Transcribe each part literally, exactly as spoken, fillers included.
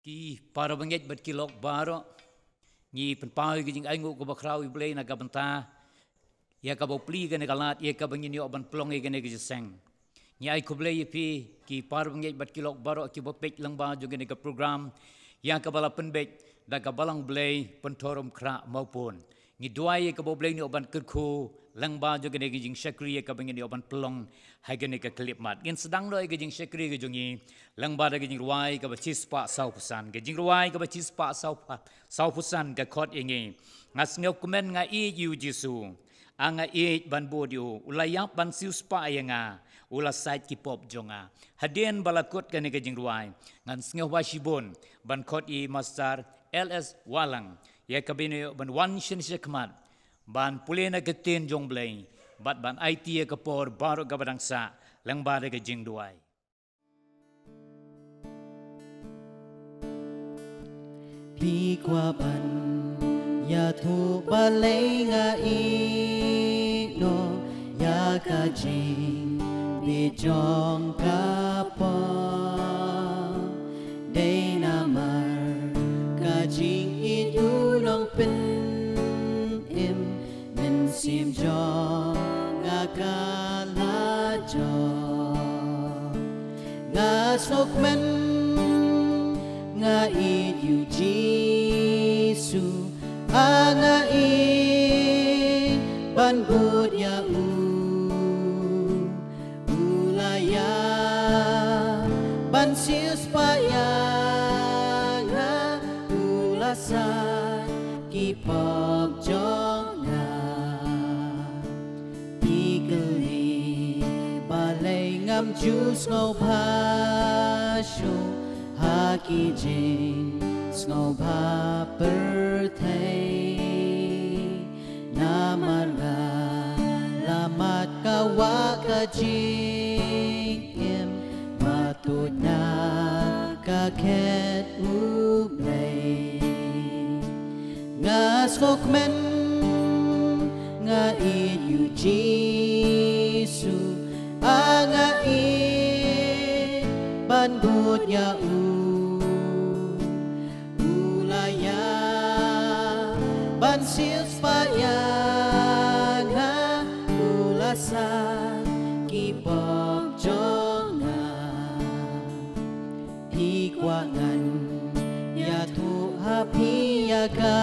Ki para bangeit bad ki lok baroh, ngi pynpaw ïa ka jingainguh kaba khraw ïa U Blei na ka bynta ïa kaba u plie kane ka lad, ïa kaba ngin ïoh ban pynlong ïa kane ka jingïaseng. Ngi ai khublei ïa phi ki para bangeit bad ki lok baroh kiba peit lyngba jong kane ka program, ïa kaba la pynbeit da ka Balang Blei Pynthorumkhrah Mawphun. Ngi duwai ïa kaba U Blei un ïoh ban kyrkhu lyngba jong kane ka jingshakri ïa kaba ngin ïoh ban pynlong ha kane ka khyllipmat. Ngin sdang noh ïa ka jingshakri ka jong ngi lyngba da ka jingrwai kaba shispah sawphew san. Ka jingrwai kaba shispah sawphew, sawphew san ka khot ïa ngi: Nga sngewkmen nga ïeit ïa U Jisu, a nga ïeit ban bud ïa u. U la ïap ban siewspah ïa nga, u la sait ki pop jong nga. Hadien ba la kut kane ka jingrwai, ngan sngewbha shibun ban khot ïa i Master L S Wahlang ïa kaba un ïoh ban wan sha khmat ban pule na ka ktien jong U Blei bad ban aiti ïa ka por baroh kaba dang sah lyngba da ka jingduwai. Phi kwah ban ïathuh balei nga ïehnoh ïa ka jingbieit jong ka pop? Dei namar ka jingïeit u Nongpynim, mynsiem jong nga ka la jop. Nga sngewkmen nga ïeit ïa U Jisu, a nga ïeit ban bud ïa u. U la ïap ban siewspah ïa nga, u la sait ki pop jong nga. Phi kylli balei ngam ju sngewbha shuh ha ki jingsngewbha pyrthei. Namar nga la mad ka wah ka jingim, ba tuid na ka khet U Blei. Nga sngewkmen nga ïeit ïa U Jisu, a nga ïeit ban bud ïa u. U la ïap ban siewspah ïa nga, u la sait ki pop jong nga. Phi kwah ngan ïathuh ha phi ïa ka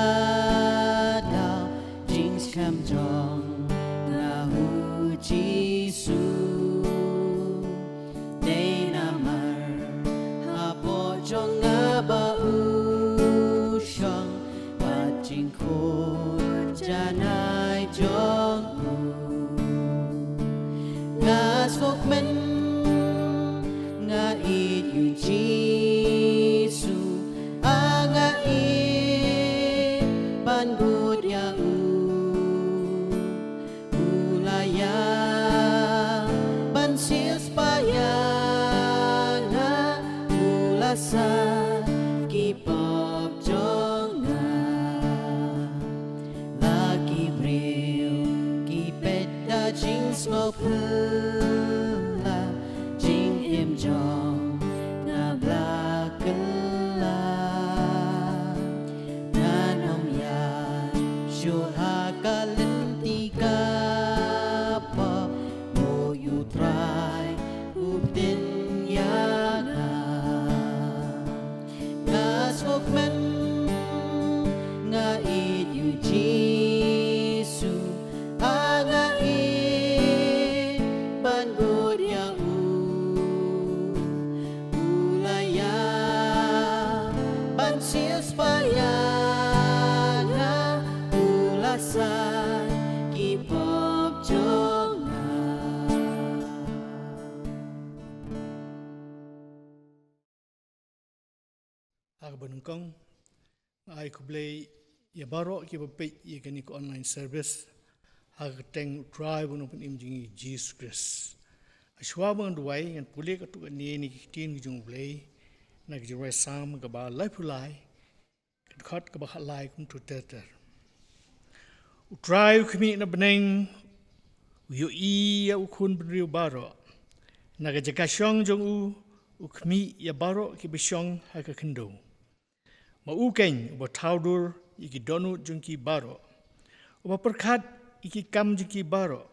daw jingskhem jong nga ha U Jisu. Dei namar hapoh jong nga ba u shong, bad jingkhot janai jong u. Nga sngewkmen nga ïeit ïa U Jisu, a nga ïeit ban bud ïa u. U la ïap ban siewspah ïa nga, u la sait ki pop jong nga. La ki briew ki peit da jingsngewphylla, jingim jong nga ba la kylla. Ngan ym ïaid shuh ha ka lynti ka pop, ba U Trai u btin ïa nga. Nga sngewkmen nga ïeit ïa U Jisu, a nga ïeit ban bud ïa u. U la ïap ban siewspah ïa nga, u la sait ki pop jong nga. Ha kaba nyngkong, nga ai khublei ïa baroh kiba peit ïa kane ka online service ha ka kyrteng U Trai bad U Nongpynim jong ngi Jisu Khrist. Shuwa ba ngan duwai, ngan pule katto katne na ki ktien ki jong U Blei na ka jingrwai Salm kaba laiphew lai, ka dkhot kaba khatlai kumto ter ter: U Trai u khmih na bneng, u ïohi ïa u khun bynriew baroh. Na ka jaka shong jong u, u khmih ïa baroh kiba shong ha ka khyndew. Ma u keiñ uba thaw dur ïa ki dohnud jong ki baroh, uba pyrkhat ïa ki kam jong ki baroh.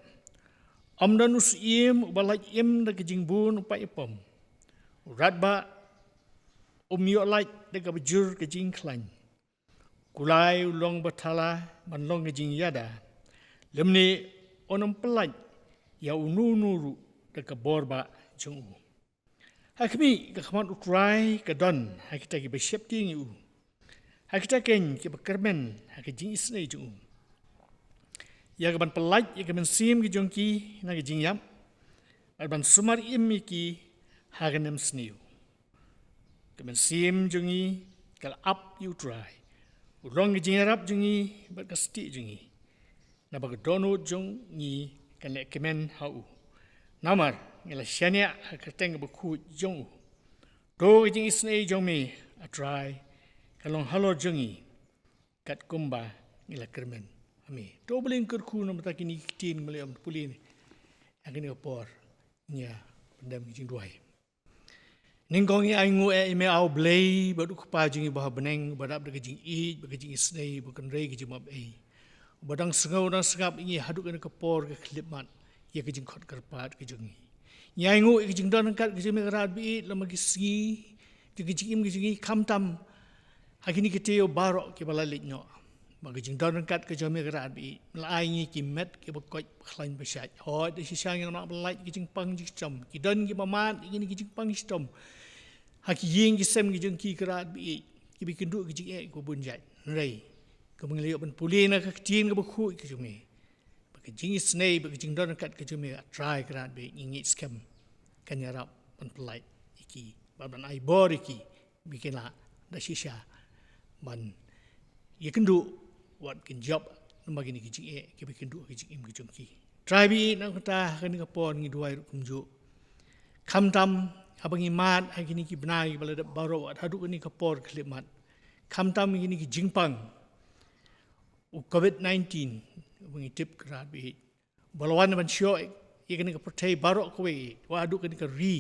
Ym don u syiem uba lait im da ka jingbun u paid u pom. U radbah um ïoh lait da kaba jur ka jingkhlaiñ. Kulai u long ba thala ban long ka jingïada, lymne un ym pyllait ïa uno uno ruh da ka bor bah jong u. Ha khmih, ka khmat u Trai ka don ha kita kiba sheptieng ïa u, ha kita keiñ kiba kyrmen ha ka jingisynei jong u, ïa ka ban pyllait ïa ka mynsiem ka jong ki na ka jingïap, bad ban sumar im ïa ki ha ka nemsniew. Ka mynsiem jong ngi ka la ap ïa u Trai. U long ka jingïarap jong ngi bad ka stieh jong ngi, naba ka dohnud jong ngi kan leh kmen ha u. Namar ngi la shaniah ha ka kyrteng kaba khuid jong u. To ka jingisynei jong me, A Trai, ka long halor jong ngi, katkum ba ngi la kyrmen ha me. To U Blei un kyrkhu na ka bynta kine ki ktien ba ngi la ïoh ban pule ha kane ka por. Ngi ïa pyndem ka jingduwai. Nyngkong ngi ainguh ïa me, A Blei, bad U Kpa jong ngi uba ha bneng, uba dap da ka jingïeit bad ka jingisynei, uba kynrei ka jingmap ei, uba dang sngew dang sngap ïa ngi haduh kane ka por ka khyllipmat ïa ka jingkhot kyrpad ka jong ngi. Ngi ainguh ïa ka jingdon ryngkat ka jong me, Kynrad baieit, lem bad ki sngi jong ka jingim ka jong ngi, khamtam ha kine ki taïew baroh kiba la leit noh. Ba ka jingdon ryngkat ka jong me, Kynrad baieit, me la ai ngi ki met kiba koit, ba khlaiñ ba shait. Hooid, da shisha ngim lah ban lait ki jingpang jingshitom, ki don kiba mad ïa kine ki jingpang jingshitom ha ki ïing ki sem ki jong ki, Kynrad baieit, kiba ïakynduh ki jingeh kiba bun jait. Hynrei kumba ngi la ïoh ban pule na ka ktien kaba khuid ka jong me, ba ka jingisynei, ba ka jingdon ryngkat ka jong me, A Trai, Kynrad baieit, ngi ngeit skhem kan ïarap ban pyllait ïa ki bad ban ai bor ïa ki, ba kin lah da shisha ban ïakynduh, wat kin jop namar kine ki jingeh kiba ïakynduh ha ka jingim ka jong ki. Trai baieit, na kata ha kane ka por ngi duwai ruh kumjuh, khamtam haba ngi mad ha kine ki bnai kiba la dep baroh, wat haduh kane ka por khyllipmat, khamtam kine ki jingpang u covid nineteen uba ngi tip, Kynrad baieit, ba la wan ban shoh ïa kane ka pyrthei baroh kawei, wat haduh kane ka ri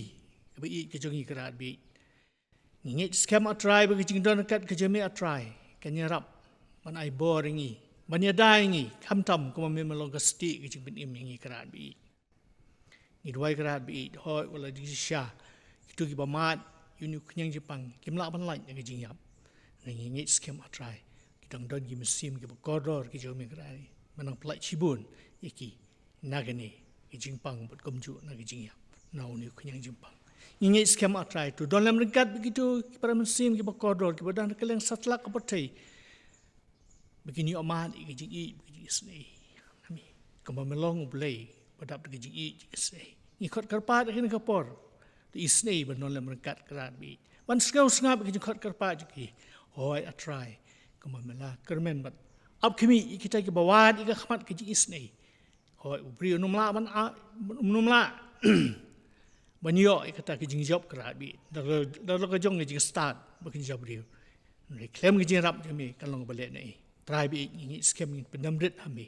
kaba ïeit ka jong ngi, Kynrad baieit. Ngi ngeit skhem, A Trai, ba ka jingdon ryngkat ka jong me, A Trai, kan ïarap ban ai bor ïa ngi, ban ïada ïa ngi, khamtam kumba me, me long ka stieh ka jingpynim ïa ngi, Kynrad baieit. Ngi duwai, Kynrad baieit, hooid, wat la da shisha kito kiba mad ïa une u khñiang jingpang kim lah ban lait na ka jingïap, hynrei ngi ngeit skhem, A Trai, ki dang don ki mynsiem kiba kordor ki jong me, Kynrad, me nang pyllait shibun ïa ki na kane ka jingpang bad kumjuh na ka jingïap na une u khñiang jingpang. Ngi ngeit skhem, A Trai, to don lem ryngkat bad kito ki para mynsiem kiba kordor, kiba don ha kylleng satlak ka pyrthei, ba kin ïoh mad ïa ka jingïeit bad ka jingisynei na me, kumba me long U Blei ba dap da ka jingïeit jingisynei. Ngi khot kyrpad ha kane ka por, to isynei ban don lem ryngkat, Kynrad baieit, ban sngew sngap ïa ka jingkhot kyrpad jong ki. Hooid, A Trai, kumba me la kyrmen bad ap khmih ïa kita kiba wad ïa ka khmat ka jingisynei. Hooid, u briew um lah ban a-, um lah ban ïoh ïa kata ka jingjop, Kynrad baieit, da la, da la ka jong ka jingstad ba kin jop briew. Hynrei khlem ka jingïarap jong me kan long ba leh naei. Trai baieit, ngi ngeit skhem, ngin pyndem rit ha me.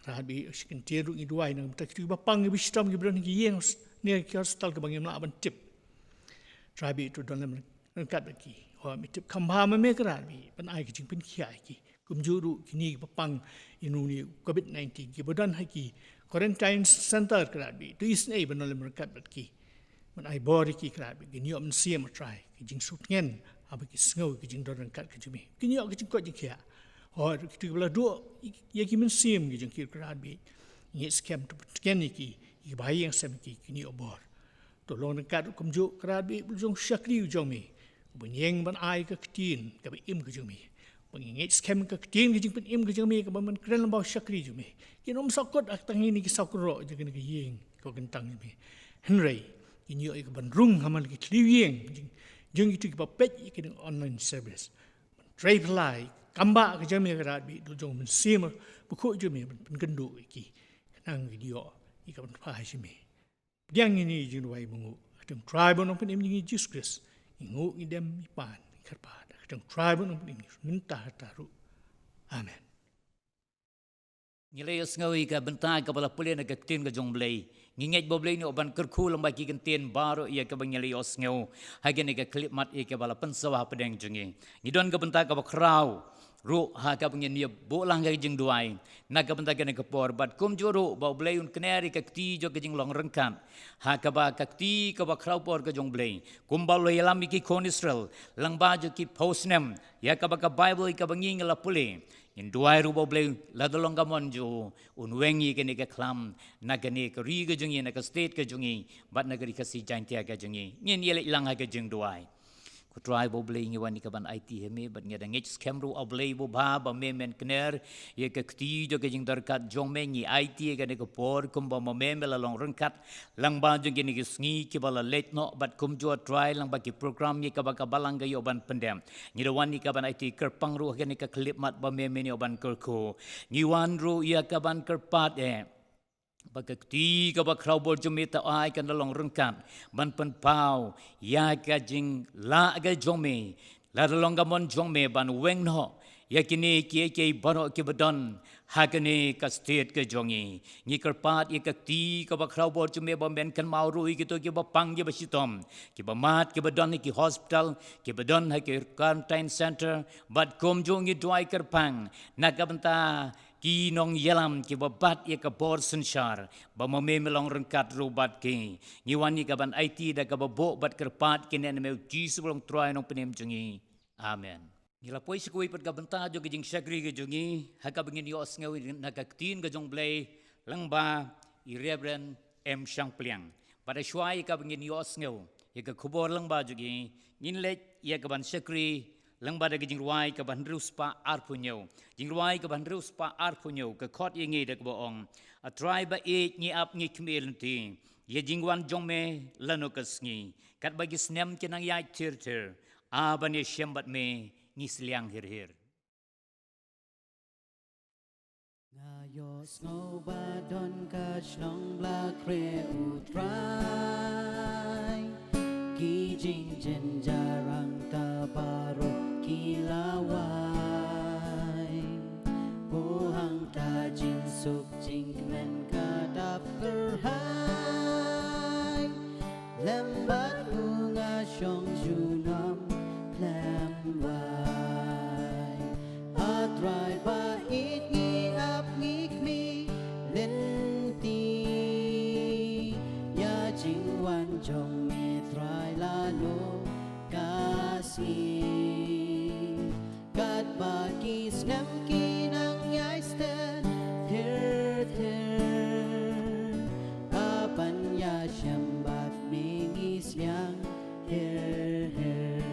Kynrad baieit, sha kyntien ruh ngi duwai na ka bynta kito kiba pang, kiba shitom, kiba don ha ki ïing hos-, ne ki hospital kiba ngim lah ban tip. Trai baieit, to don lem ryngkat bad ki. Hooid, me tip kham bha ma me, Kynrad baieit, ban ai ka jingpynkhiah ïa ki. Kumjuh ruh kine kiba pang ïa une u covid nineteen, kiba don ha ki quarantine center, Kynrad baieit, to isynei ban don lem ryngkat bad ki, ban ai bor ïa ki, Kynrad baieit, kin ïoh mynsiem, A Trai, ka jingsngewtngen haba ki sngew ka jingdon ryngkat ka jong me, kin ïoh ka jingkoit jingkhiah. Hooid, kito kiba la duh ïa ki mynsiem ki jong ki, Kynrad baieit, ngi ngeit skhem, to pyntngen ïa ki, ïa kiba ha ïing ha sem ki, kin ïoh bor. To long ryngkat ruh kumjuh, Kynrad baieit, bad u jong u shakri u jong me, uba ïeng ban ai ka ktien kaba im ka jong me. Ba ngi ngeit skhem ka ktien ka jingpynim ka jong me kaba men kren lyngba u shakri jong me, kin ym sahkut ha kata kine ki saw kynroh jong kane ka ïing ka kyntang jong me. Hynrei kin ïoh ïa ka ban rung ha man la ki thliew ïing jong, jong kito kiba peit ïa kane ka online service. Ban trei phylla ïa ka kam bah ka jong me, Kynrad baieit, da u jong u Mynsiem Bakhuid jong me ban pynkynduh ïa ki, khnang kin ïoh ïa ka ban phai sha me. Pdiang ïa kine ki jingduwai banguh ha ka kyrteng u Trai bad u Nongpynim jong ngi Jisu Khrist. Ngi nguh, ngi dem, ngi pan, ngi kyrpad ha ka kyrteng u Trai bad u Nongpynim jong ngi mynta hynrei ruh. Amen. Ngi la ïohsngew ïa ka bynta kaba la pule na ka ktien ka jong u Blei. Ngi ngeit ba U Blei un ïoh ban kyrkhu lyngba ki kyntien baroh ïa kaba ngi la ïohsngew ha kane ka khyllipmat ïa kaba la pynsawa hapdeng jong ngi. Ngi don ka bynta kaba khraw ruh ha kaba ngin ïa buh lang ka jingduwai na ka bynta kane ka por, bad kumjuh ruh ba U Blei un kner ïa ka kti jong ka jinglong ryngkat ha kaba ka kti kaba khraw por ka jong U Blei, kumba u la ïalam ïa ki khun Israel lyngba jong ki phew snem, ïa kaba ka Baibl ïa kaba ngi ngi la pule. Ngin duwai ruh ba U Blei, lada long ka mon jong u, un weng ïa kane ka khlam na kane ka ri ka jong ngi, na ka state ka jong ngi, bad na ka ri Khasi Jaiñtia ka jong ngi. Ngin ïa leit lang ha ka jingduwai. Ko Trai ba U Blei, ngi wan ïa kaban aiti ha me, bad ngi da ngeit skhem ruh, A Blei ba bha, ba me men kner ïa ka kti jong ka jingdyrkhat jong me. Ngi aiti ïa kane ka por kumba ma me me la long ryngkat lyngba jong kine ki sngi kiba la leit noh, bad kumjuh Trai lyngba ki program ïa kaba ka balang ka ïoh ban pyndem. Ngi da wan ïa kaban aiti kyrpang ruh ha kane ka khyllipmat ba me men ïoh ban kyrkhu. Ngi wan ruh ïa kaban kyrpad eh ba ka kti kaba khraw bor jong me, to ai kan da long ryngkat ban pynpaw ïa ka jinglah ka jong me. Lada long ka mon jong me ban weng noh ïa kine kiei kiei baroh kiba don ha kane ka state ka jong ngi. Ngi kyrpad ïa ka kti kaba khraw bor jong me ba men kynmaw ruh ïa kito kiba pang kiba shitom, kiba mad, kiba don ha ki hospital, kiba don ha ki quarantine center, bad kumjuh ngi duwai kyrpang na ka bynta ki nongïalam kiba bat ïa ka bor synshar, ba ma me me long ryngkat ruh bad ki. Ngi wan ïa kaban aiti da kaba buh bad kyrpad kine ha me U Jisu ba long Trai Nongpynim jong ngi. Amen. Ngi la poi sha kawei pat ka bynta jong ka jingshakri ka jong ngi, ha kaba ngin ïohsngew na ka ktien ka jong U Blei lyngba i Reverend M Shangpliang. Bad ha shuwa ïa kaba ngin ïohsngew ïa ka khubor lyngba jong ngi, ngin leit ïa kaban shakri lyngba da ka jingrwai kaba hynriew spah arphew hynñiew. Jingrwai kaba hynriew spah arphew hynñiew ka khot ïa ngi da kaba ong: A Trai ba ïeit, ngi ap ngi khmih lynti ïa jingwan jong me lano ka sngi. Katba ki snem ki nang ïaid thir thir, a ban ïashem bad me ngi sliang hir hir. Nga ïohsngew ba don ka shnong ba la khreh U Trai, ki jingjynjar hangta baroh ki la wai. Ko hangta jingsuk jingkmen ka dap kyrhai, lem bad u nga shong junom khlem wai. A Trai ba ïeit, ngi ap ngi khmih lynti ïa jingwan jong me Trai lano ka sngi. Katba ki snem ki nang ïai stet thir thir, a ban ïashem bad me ngi sliang hir hir.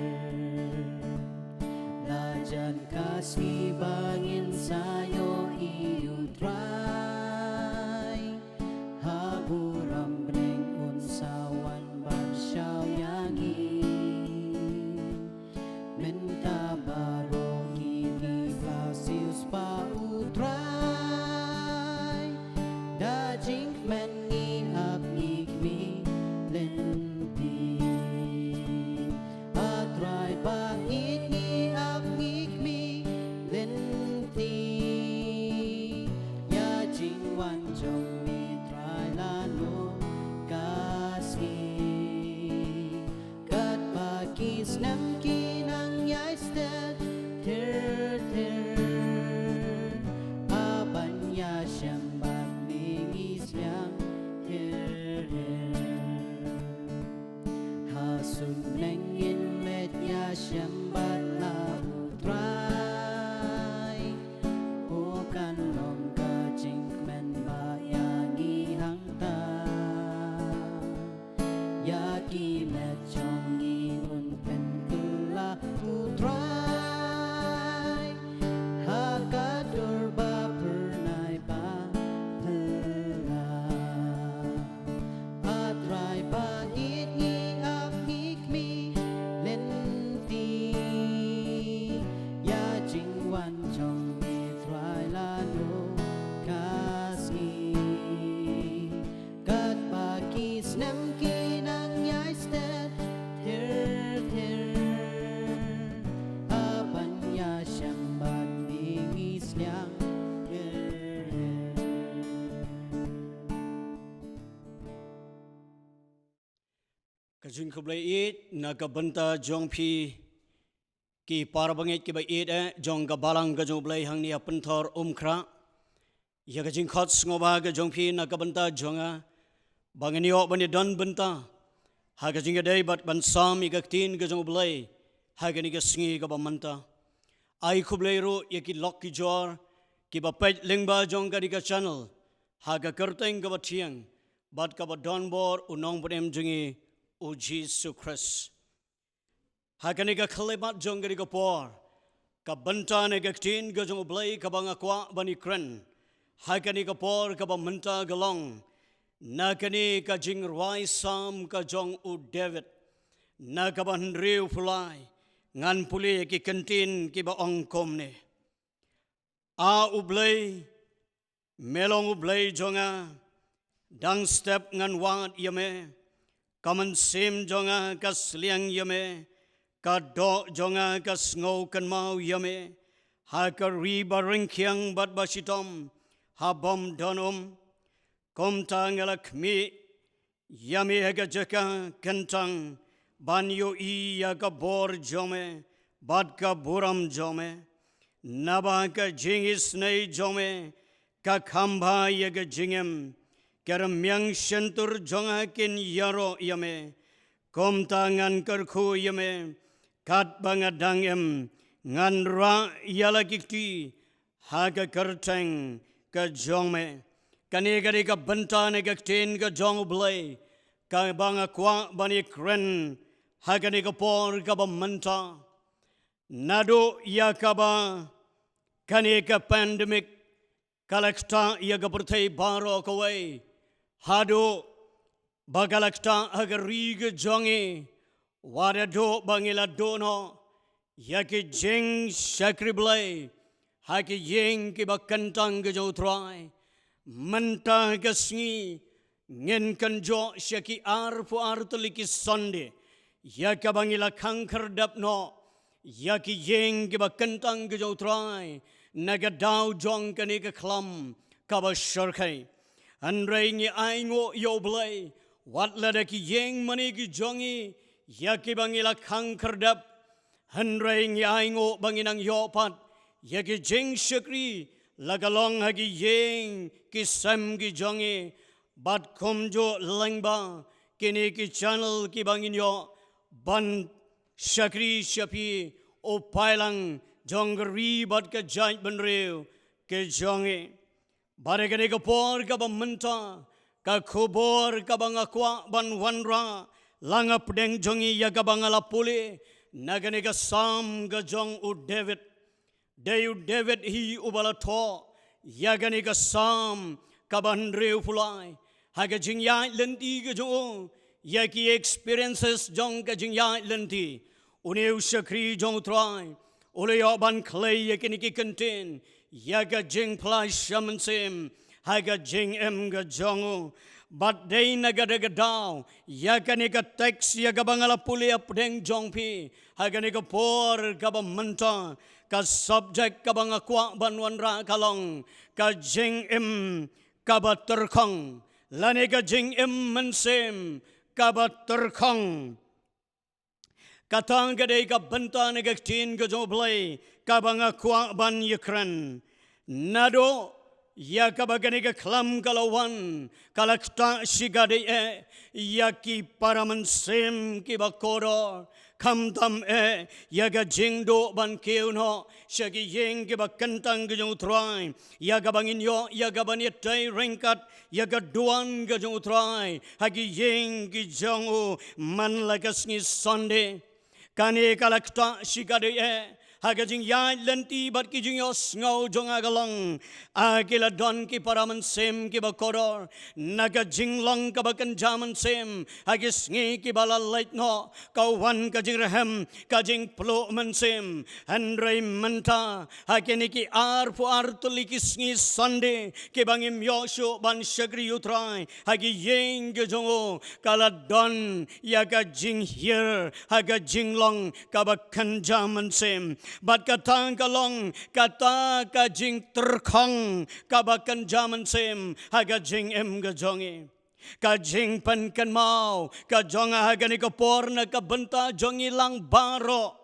La jan ka sngi ba ngin sa ïohi U Trai, ha burom bneng un sa wan ban shaw ïa ngi. Mynta baroh ngi la siewspah U Trai, da jingkmen ngi ap ngi khmih lynti. A Trai ba ïeit, ngi ap ngi khmih lynti ïa jingwan jong me Trai lano ka sngi. Katba ki snem ki nang ïai stet thir thir, a ban ïashem bad me ngi sliang hir hir. Ha suiñ bneng ngin leit ïashem bad la U Trai, ko kan long ka jingkmen ba ïa ngi hangta. Ïa ki met jong ngi un pynkylla U Trai, ha ka dur ba phyrnai ba phylla. A Trai ba ïeit, ngi ap ngi khmih lynti ïa jingwan jong me Trai lano ka sngi. Katba ki snem ki nang ïai stet thir Jingkhublei ïeit na ka bynta jong phi ki para bangeit kiba ïeit eh jong ka balang ka jong U Blei hangne ha Pynthor Umkhrah. Ïa ka jingkhot sngewbha ka jong phi na ka bynta jong nga ba ngan ïoh ban ïadon bynta ha ka jingïadei bad ban sam ïa ka ktien ka jong U Blei ha kane ka sngi kaba mynta. Ai khublei ruh ïa ki lok ki jor kiba peit lyngba jong kane ka channel ha ka kyrteng kaba thiang bad kaba donbor U Nongpynim jong ngi U Jisu Khrist. Ha kane ka khyllipmat jong kane ka por, ka bynta ne ka ktien ka jong U Blei kaba nga kwah ban ïakren ha kane ka por kaba mynta ka long na kane ka jingrwai Salm ka jong u David, na kaba hynriewphew lai. Ngan pule ki kyntien kiba ong kumne: A U Blei, me long U Blei jong nga, dang step ngan wad ïa me. Ka mynsiem jong nga ka sliang ïa me, ka doh jong nga ka sngewkynmaw ïa me. Ha ka ri ba ryngkhiang bad ba shitom, ha bym don um, kumta nga la khmih ïa me ha ka jaka kyntang, ban ïohi ïa ka bor jong me bad ka burom jong me. Naba ka jingisynei jong me ka kham bha ïa ka jingim, ka rmiang shyntur jong nga kin ïaroh ïa me. Kumta ngan kyrkhu ïa me katba nga dang im, ngan rah ïa la ki kti ha ka kyrteng ka jong me. Kane ka dei ka bynta ne ka ktien ka jong U Blei kaba nga kwah ban ïakren ha kane ka por kaba mynta. Naduh ïa kaba kane ka pandemic ka la ktah ïa ka pyrthei baroh kawei, haduh ba ka la ktah ha ka ri ka jong ngi, wat haduh ba ngi la duh noh ïa ki jingshakri Blei ha ki ïing kiba kyntang ka jong U Trai. Mynta ka sngi ngin kynjoh sha ki arphew ar tylli ki Sunday ïa kaba ngi la khang khyrdep noh ïa ki ïing kiba kyntang ka jong U Trai na ka daw jong kane ka khlam kaba shyrkhei. Hynrei ngi ainguh ïa U Blei, wat lada ki ïing mane ki jong ngi ïa kiba ngi la khang khyrdep, hynrei ngi ainguh ba ngi nang ïoh pat ïa ki jingshakri, la ka long ha ki ïing ki sem ki jong ngi. Bad kumjuh lyngba kine ki channel kiba ngin ïoh ban shakri sha phi, u paidlang jong ka ri bad ka jaitbynriew ka jong ngi. Bad ha kane ka por kaba mynta, ka khubor kaba nga kwah ban wanrah, la nga pdeng jong ngi ïa kaba nga la pule na kane ka Salm ka jong u David. Dei u David hi uba la thoh ïa kane ka Salm kaba hynriewphew lai. Ha ka jingïaid lynti ka jong u, ïa ki experiences jong ka jingïaid lynti, une u shakri jong U Trai u la ïoh ban khlei ïa kine ki kyntien ïa ka jingphla sha mynsiem ha ka jingim ka jong u. Bad dei na kata ka daw, ïa kane ka text ïa kaba nga la pule hapdeng jong phi ha kane ka por kaba mynta, ka subject kaba nga kwah ban wanrah ka long ka jingim kaba tyrkhong, lane ka jingim mynsiem kaba tyrkhong. Kata ka dei ka bynta ne ka ktien ka jong U Blei kaba nga kwah ban ïakren. Naduh ïa kaba kane ka khlam ka la wan, ka la ktah shikatdei eh ïa ki para mynsiem kiba kordor, khamtam eh ïa ka jingduh ban kiew noh sha ki ïing kiba kyntang ka jong U Trai, ïa kaba ngin ïoh ïa ka ban ïatei ryngkat ïa ka duwan ka jong U Trai ha ki ïing ki jong u man la ka sngi Sunday. Kane ka la ktah shikatdei eh ha ka jingïaid lynti bad ki jingïohsngew jong nga ka long, a ki la don ki para mynsiem kiba kordor, na ka jinglong kaba kynja mynsiem ha ki sngi kiba la leit noh, ka wan ka jingrhem, ka jingpluh mynsiem. Hynrei mynta, ha kine ki arphew ar tylli ki sngi Sunday kiba ngim ïoh shuh ban shakri U Trai ha ki ïing ki jong u, ka la don ïa ka jinghiar ha ka jinglong kaba kynja mynsiem. Bad kata ka long kata ka jingtyrkhong kaba kynja mynsiem ha ka jingim ka jong ngi. Ka jingpynkynmaw ka jong nga ha kane ka por na ka bynta jong ngi lang baroh.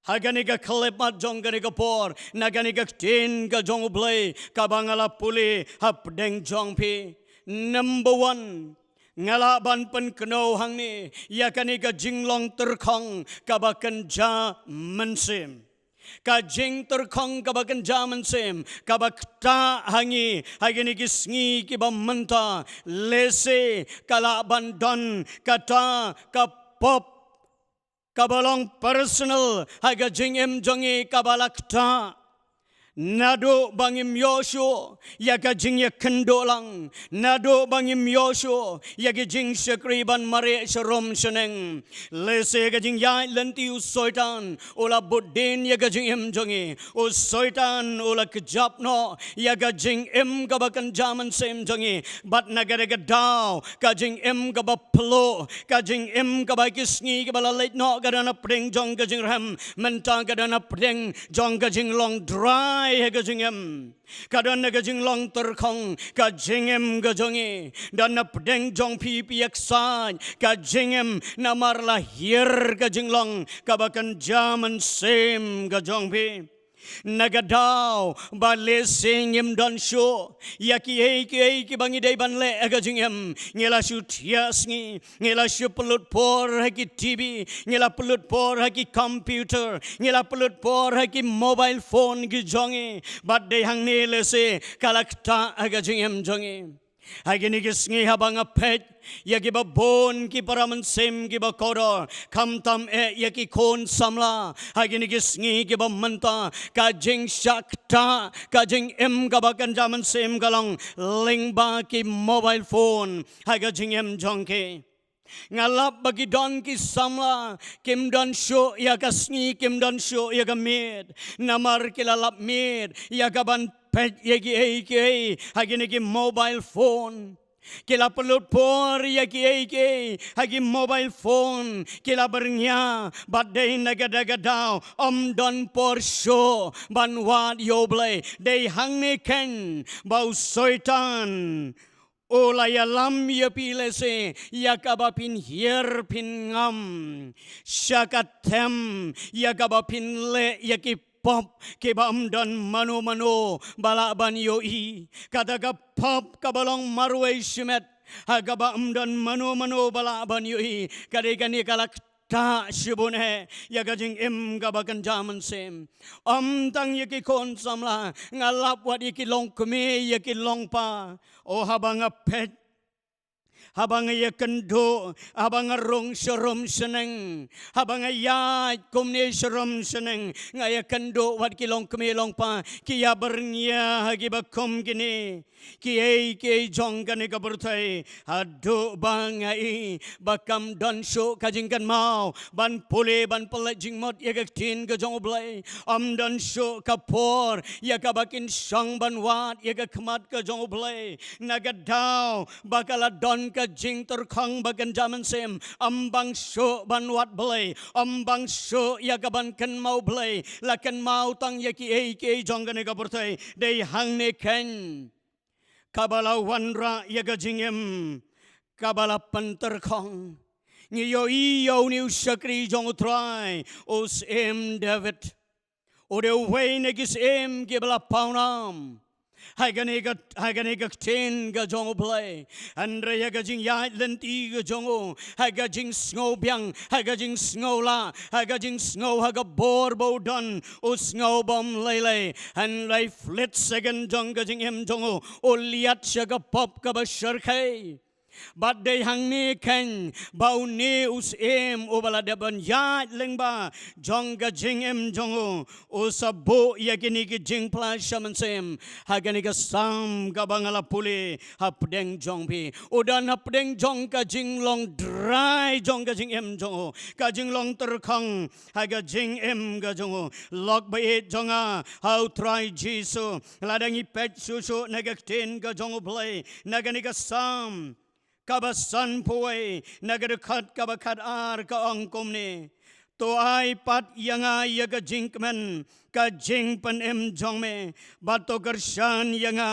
Ha kane ka khyllipmat jong kane ka por, na kane ka ktien ka jong U Blei kaba nga la pule hapdeng jong phi. Number one, nga lah ban pynkynmaw hangne ïa kane ka jinglong tyrkhong kaba kynja mynsiem. Ka jingtyrkhong kaba kynja mynsiem kaba ktah ha ngi ha kine ki sngi kiba mynta, lehse ka lah ban don kata ka pop kaba long personal ha ka jingim jong ngi kaba la ktah. Naduh ba ngim ïoh shuh ïa ka jingïakynduh lang, naduh ba ngim ïoh shuh ïa ka jingshakri ban mareh sharum shaneng. Lehse ka jingïaid lynti u Soitan u la bud dien ïa ka jingim jong ngi. U Soitan u la kjap noh ïa ka jingim kaba kynja mynsiem jong ngi. Bad na kata ka daw ka jingim kaba pynlut, ka jingim kaba ki sngi kiba la leit noh ka don hapdeng jong ka jingrhem, mynta ka don hapdeng jong ka jinglong dry ha ka jingim. Ka don na ka jinglong tyrkhong ka jingim ka jong ngi. Don hapdeng jong phi, phi ïaksaid ka jingim namar la hiar ka jinglong kaba kynja mynsiem ka jong phi. Na ka daw ba lehse ngim don shuh ïa kiei kiei kiba ngi dei ban leh ha ka jingim, ngi la shu thiah sngi, ngi la shu pynlut por ha ki T V, ngi la pynlut por ha ki computer, ngi la pynlut por ha ki mobile phone ki jong ngi. Bad dei hangne lehse ka la ktah ha ka jingim jong ngi. Ha kine ki sngi haba nga peit ïa kiba bun ki para mynsiem kiba kordor, khamtam eh ïa ki khun samla, ha kine ki sngi kiba mynta ka jingshah ktah ka jingim kaba kynja mynsiem ka long lyngba ki mobile phone ha ka jingim jong ki. Nga lap ba ki don ki samla kim don shuh ïa ka sngi, kim don shuh ïa ka miet, namar ki la lap miet ïa ka ban peit ïa kiei kiei ha kine ki mobile phone. Ki la pynlut por ïa kiei kiei ha ki mobile phone, ki la byrngïa, bad dei na kata ka daw ym don por shuh ban wad ïa U Blei. Dei hangne keiñ ba u Soitan u la ïalam ïa phi lehse ïa kaba phin hiar phin ngam, sha ka them ïa kaba phin leh ïa ki pop kiba ym don mano mano ba lah ban ïohi. Kata ka pop kaba long marwei shimet ha kaba ym don mano mano ba lah ban ïohi, ka dei kane ka la ktah shibun eh ïa ka jingim kaba kynja mynsiem. Ym tang ïa ki khun samla, nga lap wat ïa ki longkmie, ïa ki longpa. O, haba nga peit, haba nga ïakynduh, haba nga rung sharum shaneng, haba nga ïaid kumne sharum shaneng, nga ïakynduh wat ki longkmie longpa ki ïabyrngïa ha kiba kum kine kiei kiei jong kane ka pyrthei. Haduh ba nga i ba kam don shuh ka jingkynmaw ban pule, ban pynleit jingmut ïa ka ktien ka jong U Blei. Ym don shuh ka por ïa kaba kin shong ban wad ïa ka khmat ka jong U Blei. Na ka daw ba ka la don ka jingtyrkhong ba kynja mynsiem, ym bang shuh ban wad Blei, ym bang shuh ïa ka ban kynmaw Blei, la kynmaw tang ïa kiei kiei jong kane ka pyrthei. Dei hangne keiñ kaba la wanrah ïa ka jingim kaba la pyntyrkhong. Ngi ïohi ïa une u shakri jong U Trai, u Syiem David. U dei uwei na ki syiem kiba la pawnam ha kane ka, ha kane ka ktien ka jong U Blei. Hynrei ha ka jingïaid lynti ka jong u, ha ka jingsngew biang, ha ka jingsngew lah, ha ka jingsngew ha ka bor ba u don, u sngew bym lei lei. Hynrei flip second jong ka jingim jong u, u liat sha ka pop kaba shyrkhei. Bad dei hangne keiñ ba une u syiem uba la dep ban ïaid lyngba jong ka jingim jong u, u sa buh ïa kine ki jingpla sha mynsiem. Ha kane ka Salm kaba nga la pule hapdeng jong phi, u don hapdeng jong ka jinglong dry jong ka jingim jong u, ka jinglong tyrkhong ha ka jingim ka jong u. Lok ba ïeit jong nga ha U Trai Jisu, lada ngi peit shuh shuh na ka ktien ka jong U Blei, na kane ka Salm kaba sanphew wei, na ka dkhot kaba khatar ka ong kumne: To ai pat ïa nga ïa ka jingkmen ka jingpynim jong me, bad to kyrshan ïa nga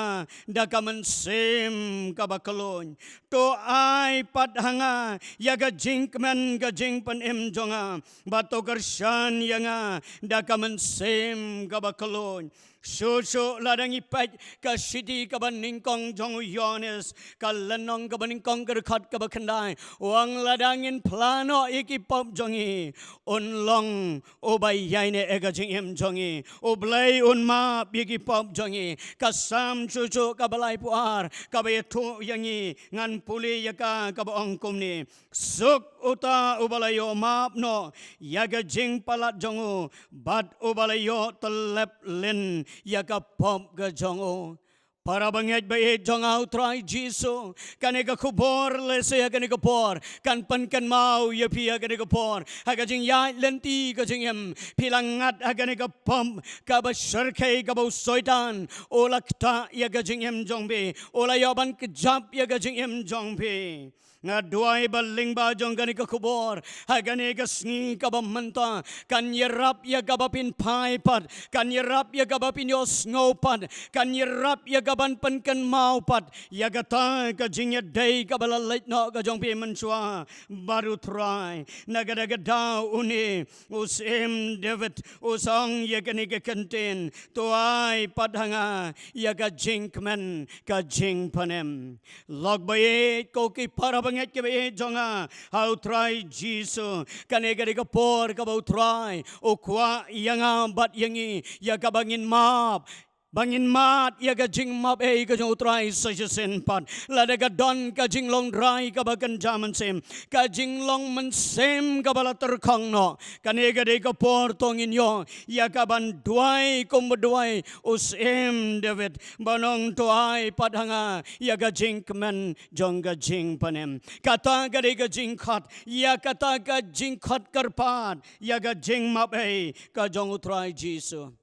da ka mynsiem kaba khlaiñ. To ai pat ha nga ïa ka jingkmen ka jingpynim jong nga, bad to kyrshan ïa nga da ka mynsiem kaba khlaiñ. Shuh shuh lada ngi peit ka shithi kaba nyngkong jong u Ïoannis, ka lynnong kaba nyngkong, ka dkhot kaba khyndai, u ong lada ngin phla noh ïa ki pop jong ngi, un long uba ïaineh ïa ka jingim jong ngi. U Blei un map ïa ki pop jong ngi. Ka Salm shuh shuh kaba laiphew ar kaba ïathuh ïa ngi, ngan pule ïa ka, kaba ong kumne: Suk uta uba la ïoh map noh ïa ka jingpalat jong u, bad uba la ïoh tyllep lin ïa ka pop ka jong u. Para bangeit ba ïeit jong nga ha u Trai Jisu, kane ka khubor lehse ha kane ka por kan pynkynmaw ïa phi ha kane ka por. Ha ka jingïaid lynti ka jingim, phi la ngat ha kane ka pop kaba shyrkhei, kaba u Soitan u la ktah ïa ka jingim jong phi, u la ïoh ban kjap ïa ka jingim jong phi. Nga duwai ba lyngba jong kane ka khubor ha kane ka sngi kaba mynta, kan ïarap ïa kaba phin phai pat, kan ïarap ïa kaba phin ïohsngew pat, kan ïarap ïa kaban pynkynmaw pat ïa kata ka jingïadei kaba la leit noh ka jong phi mynshuwa bad u Trai. Na kata ka daw une u Syiem David u sa ong ïa kane ka kyntien: To ai pat ha nga ïa ka jingkmen ka jingpynim. Lok ba ïeit, ko ki para bangeit kiba ïeit jong nga ha u Trai Jisu, kane ka dei ka por kaba u Trai u kwah ïa nga bad ïa ngi ïa kaba ngin map, ba ngin mad ïa ka jingmap ei ka jong u Trai sa shisien pat. Lada ka don ka jinglong drai kaba kynja mynsiem, ka jinglong mynsiem kaba la tyrkhong noh, kane ka dei ka por to ngin ïoh ïa kaban duwai kumba duwai u Syiem David, ban ong: To ai pat ha nga ïa ka jingkmen jong ka jingpynim. Kata ka dei ka jingkhot ïa kata ka jingkhot kyrpad ïa ka jingmap ei ka jong u Trai Jisu.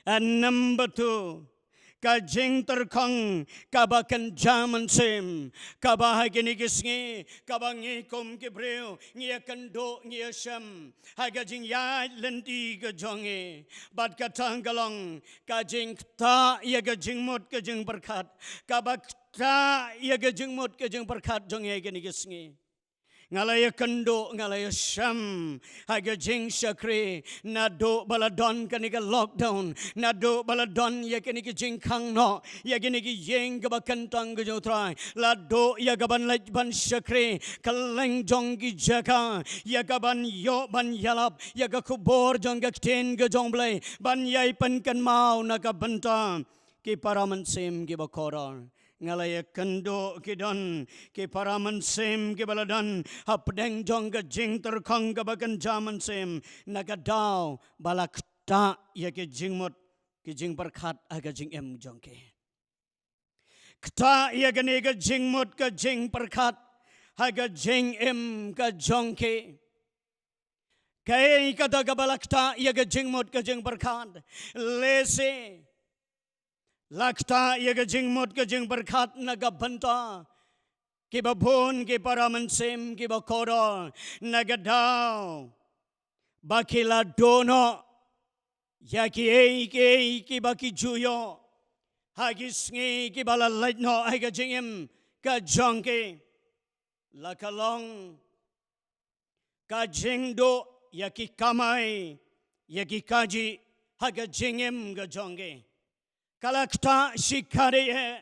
And number two, ka jingtyrkhong kaba kynja mynsiem, kaba ha kine ki sngi kaba ngi kum ki briew ngi ïakynduh, ngi ïashem ha ka jingïaid lynti ka jong ngi. Bad kata ka long ka jingktah ïa ka jingmut ka jingpyrkhat, kaba ktah ïa ka jingmut ka jingpyrkhat jong ngi ha kine ki sngi. Nga la ïakynduh, nga la ïashem ha ka jingshakri, naduh ba la don kane ka lockdown, naduh ba la don ïa kine ki jingkhang noh ïa kine ki ïing kaba kyntang ka jong u Trai, la duh ïa kaban leit ban shakri kylleng jong ki jaka, ïa kaban ïoh ban ïalap ïa ka khubor jong ka ktien ka jong u Blei, ban ïai pynkynmaw na ka bynta ki para mynsiem kiba kordor. Nga la ïakynduh ki don ki para mynsiem kiba la don hapdeng jong ka jingtyrkhong kaba kynja mynsiem, na ka daw ba la ktah ïa ki jingmut ki jingpyrkhat ha ka jingim jong ki. Ktah ïa kane ka jingmut ka jingpyrkhat ha ka jingim ka jong ki. Kaei kata kaba la ktah ïa ka jingmut ka jingpyrkhat? Lehse la ktah ïa ka jingmut ka jingpyrkhat na ka bynta kiba bun ki para mynsiem kiba kordor, na ka daw ba ki la duh noh ïa kiei kiei kiba ki ju ïoh ha ki sngi kiba la leit noh ha ka jingim ka jong ki. La ka long ka jingduh ïa ki kamai, ïa ki kajih ha ka jingim ka jong ki. Ka la ktah shikatdei eh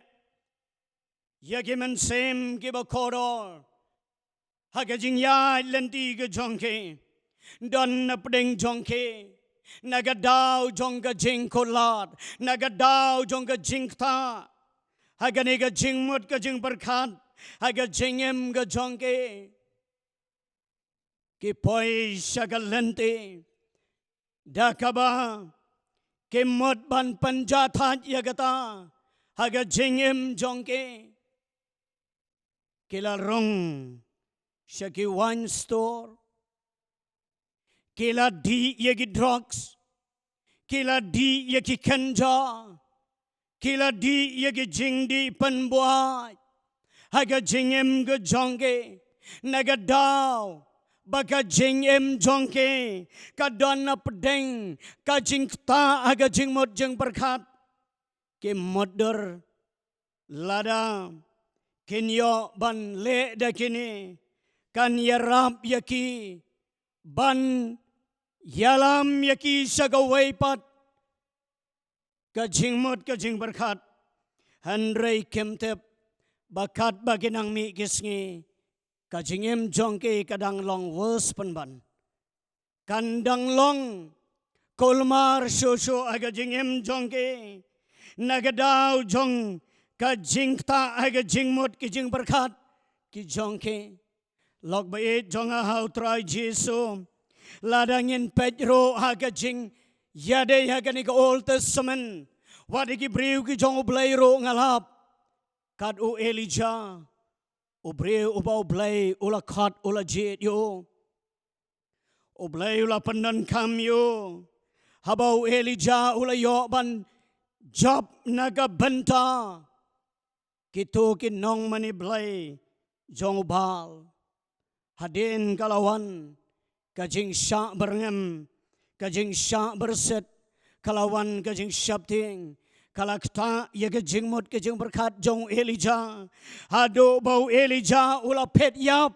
ïa ki mynsiem kiba kordor ha ka jingïaid lynti ka jong ki. Don na pdeng jong ki, na ka daw jong ka jingkutlad, na ka daw jong ka jingktah ha kane ka jingmut ka jingpyrkhat ha ka jingim ka jong ki, ki poi sha ka lynti da kaba ki mut ban pynjah thait ïa kata ha ka jingim jong ki. Ki la rung sha ki wine store, ki la dih ïa ki drugs, ki la dih ïa ki kynja, ki la dih ïa ki jingdih pynbuaid ha ka jingim ka jong ki, na ka daw ba ka jingim jong ki ka don na pdeng ka jingktah ha ka jingmut jingpyrkhat. Ki mutdur lada kin ïoh ban leh da kine, kan ïarap ïa ki ban ïalam ïa ki sha kawei pat ka jingmut ka jingpyrkhat. Hynrei kim tip ba katba ki nang mih ki sngi, ka jingim jong ki ka dang long worse pynban. Kan dang long kulmar shuh shuh ha ka jingim jong ki na ka daw jong ka jingktah ha ka jingmut ka jingpyrkhat ki jong ki. Lok ba ïeit jong nga ha u Trai Jisu, lada ngin peit ruh ha ka jingïadei ha kane ka Old Testament, wat ïa ki briew ki jong U Blei ruh nga lap, kat u Elijah, u briew uba U Blei u la khot, u la jied ïa u. U Blei u la pyndonkam ïa u. Haba u Elijah u la ïoh ban jop na ka bynta kito ki nongmane blei jong u Baal, hadien ka la wan ka jingshah byrngem, ka jingshah byrsit, ka la wan ka jingsheptieng, ka la ktah ïa ka jingmut ka jingpyrkhat jong u Elijah. Haduh ba u Elijah u la phet ïap.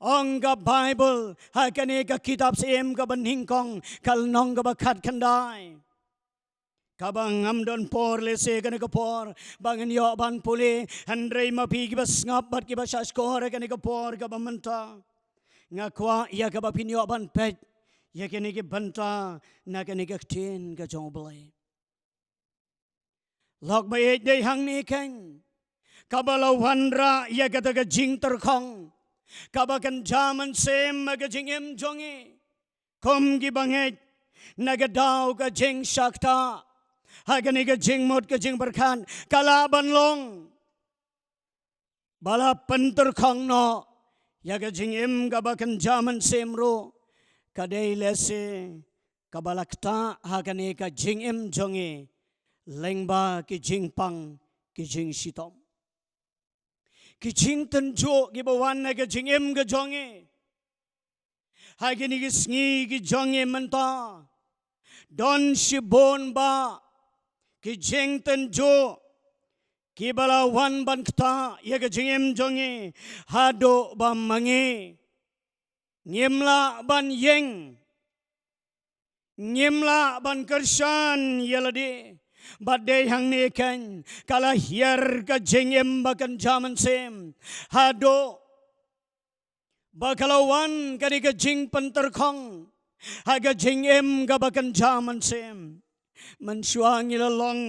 Ong ka Baibl ha kane ka kitab Syiem kaba nyngkong, ka lynnong kaba khatkhyndai, kaba ngam don por lehse kane ka por ba ngan ïoh ban pule, hynrei ma phi kiba sngap bad kiba shahshkor ha kane ka por kaba mynta, nga kwah ïa kaba phin ïoh ban peit ïa kine ki bynta na kane ka ktien ka jong U Blei. Lok ba ïeit, dei hangne keiñ kaba la wanrah ïa kata ka jingtyrkhong kaba kynja mynsiem ha ka jingim jong ngi kum ki bangeit, na ka daw ka jingshah ktah ha kane ka jingmut ka jingpyrkhat. Ka lah ban long ba la pyntyrkhong noh ïa ka jingim kaba kynja mynsiem ruh, ka dei lehse kaba la ktah ha kane ka jingim jong ngi lyngba ki jingpang, ki jingshitom, ki jingtynjuh kiba wan ha ka jingim ka jong ngi. Ha kine ki sngi ki jong ngi mynta, don shibun bah ki jingtynjuh kiba la wan ban ktah ïa ka jingim jong ngi, haduh ba ma ngi ngim lah ban ïeng, ngim lah ban kyrshan ïa lade. Bad dei hangne keiñ ka la hiar ka jingim ba kynja mynsiem, haduh ba ka la wan kane ka jingpyntyrkhong ha ka jingim kaba kynja mynsiem. Mynshuwa ngi la long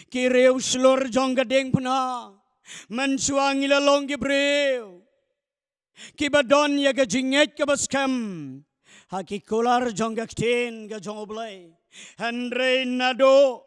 ki riew shlur jong ka diengphna, mynshuwa ngi la long ki briew kiba don ïa ka jingngeit kaba skhem ha ki kular jong ka ktien ka jong U Blei. Hynrei naduh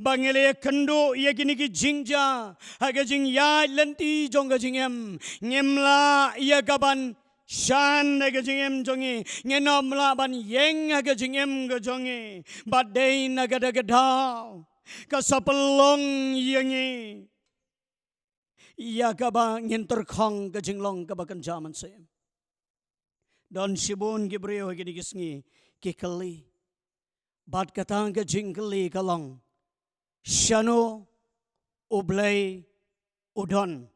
ba ngi la ïakynduh ïa kine ki jingjia ha ka jingïaid lynti jong ka jingim, ngim lah ïa ka ban shan ha ka jingim jong ngi, ngim lah ban ïeng ha ka jingim ka jong ngi. Bad dei na kata ka daw ka sa pynlong ïa ngi ïa kaba ngin tyrkhong ka jinglong kaba kynja mynsiem. Don shibun ki briew ha kine ki sngi ki kylli. Bad kata ka jingkylli ka long, shano U Blei u don?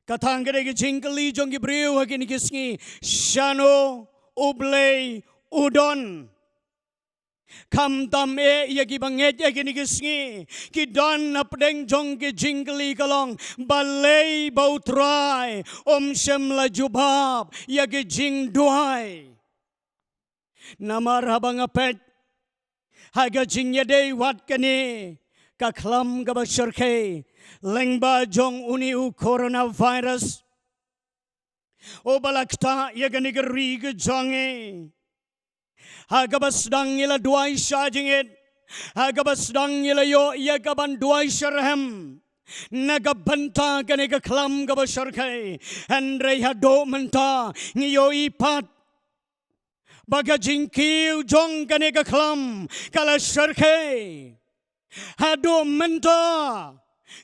Kata ka dei ka jingkylli jong ki briew ha kine ki sngi, shano U Blei u don? Khamtam eh ïa ki bangeit ha kine ki sngi, ki don hapdeng jong ki jingkylli ka long, balei ba U Trai um shym la jubab ïa ki jingduwai? Namar haba nga peit ha ka jingïadei wat kane ka khlam kaba shyrkhei lyngba jong une u coronavirus uba la ktah ïa kane ka ri ka jong ngi, ha kaba sdang ngi la duwai sha jingit, ha kaba sdang ngi la ïoh ïa ka ban duwai syrhem na ka bynta kane ka khlam kaba shyrkhei. Hynrei haduh mynta ngi ïohi pat ba ka jingkiew jong kane ka khlam ka la shyrkhei. Haduh mynta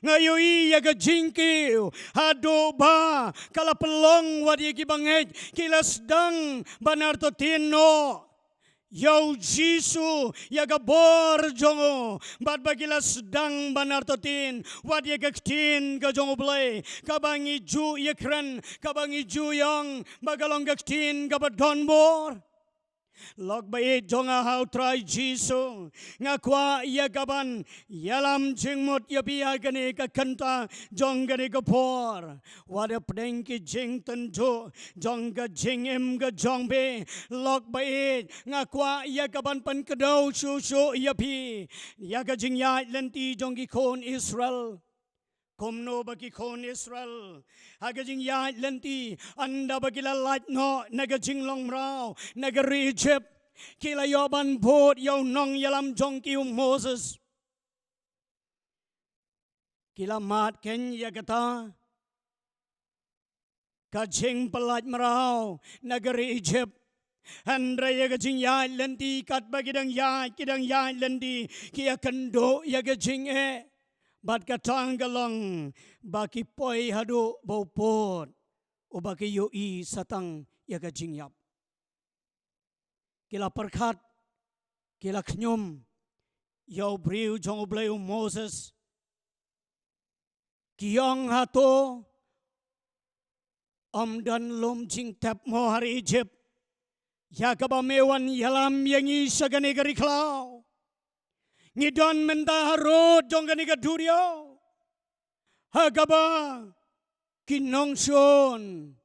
Nga ïohi ïa ka jingkiew haduh ba ka la pynlong wat ïa ki bangeit ki la sdang ban artatien noh ïa u Jisu, ïa ka bor jong u, bad ba ki la sdang ban artatien wat ïa ka ktien ka jong U Blei, kaba ngi ju ïakren, kaba ngi ju ïong ba ka long ka ktien kaba don bor. Lok baieit jong nga ha U Trai Jisu, nga kwah ïa kaban ïalam jingmut ïa phi ha kane ka kynta jong kane ka por. Wat hapdeng ki jingtynjuh jong ka jingim ka jong phi, lok baieit, nga kwah ïa kaban pynkdew shuh shuh ïa phi ïa ka jingïaid lynti jong ki khun Israel. Kumno ba ki khun Israel ha ka jingïaid lynti, ynda ba ki la lait noh na ka jinglong mraw na ka ri Egypt, ki la ïoh ban bud ïa u nongïalam jong ki, u Moses. Ki la mad keiñ ïa kata ka jingpyllait mraw na ka ri Egypt. Hynrei ïa ka jingïaid lynti, katba ki dang ïaid, ki dang ïaid lynti, ki ïakynduh ïa ka jingeh. Bad kata ka long ba ki poi haduh ba u pud uba ki ïohi sa tang ïa ka jingïap. Ki la pyrkhat, ki la khñium ïa u briew jong U Blei, u Moses. Ki ong, hato ym don lum jingtep mo ha ri Egypt, ïa kaba me wan ïalam ïa ngi sha kane ka ri khlaw? Ngi don mynta harud jong kane ka duriaw, ha kaba ki nongshun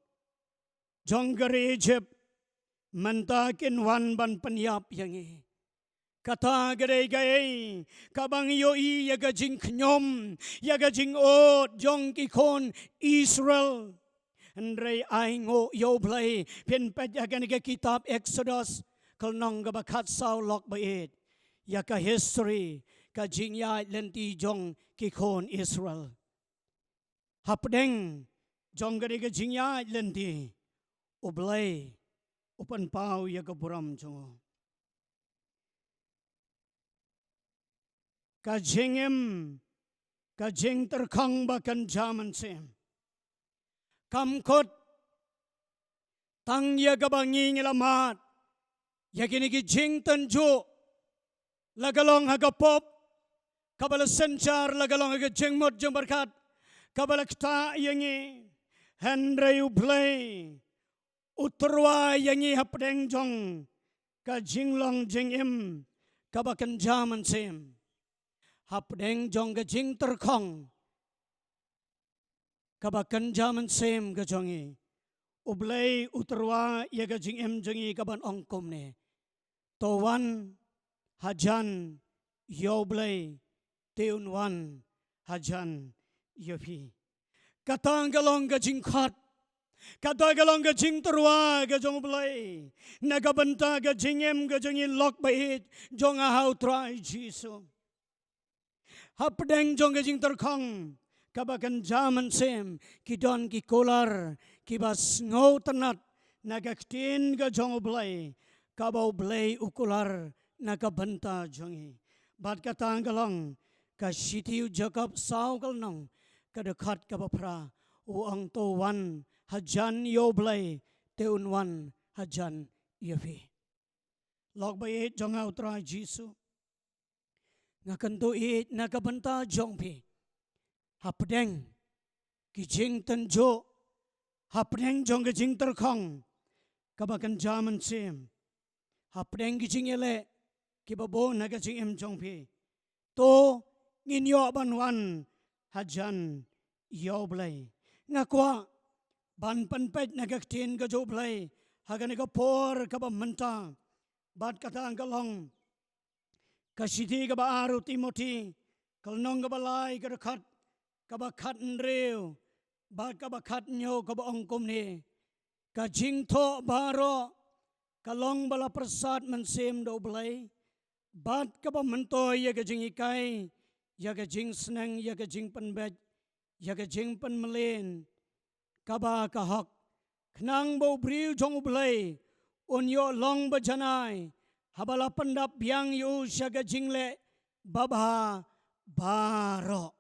jong ka ri Egypt mynta kin wan ban pynïap ïa ngi. Kata ka dei kaei kaba ngi ïohi ïa ka jingkhñium, ïa ka jingud jong ki khun Israel. Hynrei ai nguh ïa U Blei, phin peit ïa kane ka kitab Exodus, ka lynnong kaba khatsaw, lok baieit, ïa ka history, ka jingïaid lynti jong ki khun Israel. Hapdeng jong kane ka jingïaid lynti, U Blei u pynpaw ïa ka burom jong u. Ka jingim, ka jingtyrkhong ba kynja mynsiem, kam kut tang ïa kaba ngi ngi la mad ïa kine ki jingtynjuh, la ka long ha ka pop kaba la synshar, la ka long ha ka jingmut jingpyrkhat kaba la ktah ïa ngi. Hynrei U Blei u tyrwa ïa ngi hapdeng jong ka jinglong jingim kaba kynja mynsiem, hapdeng jong ka jingtyrkhong kaba kynja mynsiem ka jong ngi. U Blei u tyrwa ïa ka jingim jong ngi kaban ong kumne: To wan hajan ïa U Blei, te un wan hajan ïa phi. Kata ka long ka jingkhot, kata ka long ka jingtyrwa ka jong U Blei na ka bynta ka jingim ka jong ngi, lok baieit jong nga ha U Trai Jisu. Hapdeng jong ka jingtyrkhong kaba kynja mynsiem, ki don ki kular kiba sngewtynnat na ka ktien ka jong U Blei, kaba U Blei u kular na ka bynta jong ngi. Bad kata ka long ka shithi u Jakob saw ka lynnong, ka dkhot kaba phra, u ong: To wan hajan ïa U Blei, te un wan hajan ïa phi. Lok baieit jong nga ha U Trai Jisu, nga kyntu ïeit na ka bynta jong phi. Hapdeng ki jingtynjuh, hapdeng jong ka jingtyrkhong kaba kynja mynsiem, hapdeng ki jingïaleh kiba bun ha ka jingim jong phi, to ngin ïoh ban wan hajan ïa U Blei. Nga kwah ban pynpeit na ka ktien ka jong U Blei ha kane ka por kaba mynta. Bad kata ka long ka shithi kaba ar u Timothi, ka lynnong kaba lai, ka dkhot kaba khathynriew bad kaba khathynñiew, kaba ong kumne: Ka jingthoh baroh ka long ba la pyrsad mynsiem da U Blei, bad kaba myntoi ïa ka jinghikai, ïa ka jingsneng, ïa ka jingpynbeit, ïa ka jingpynmlien kaba ka hok, khnang ba u briew jong U Blei un ïoh long ba janai, haba la pyndap biang ïa u sha ka jingleh babha baroh.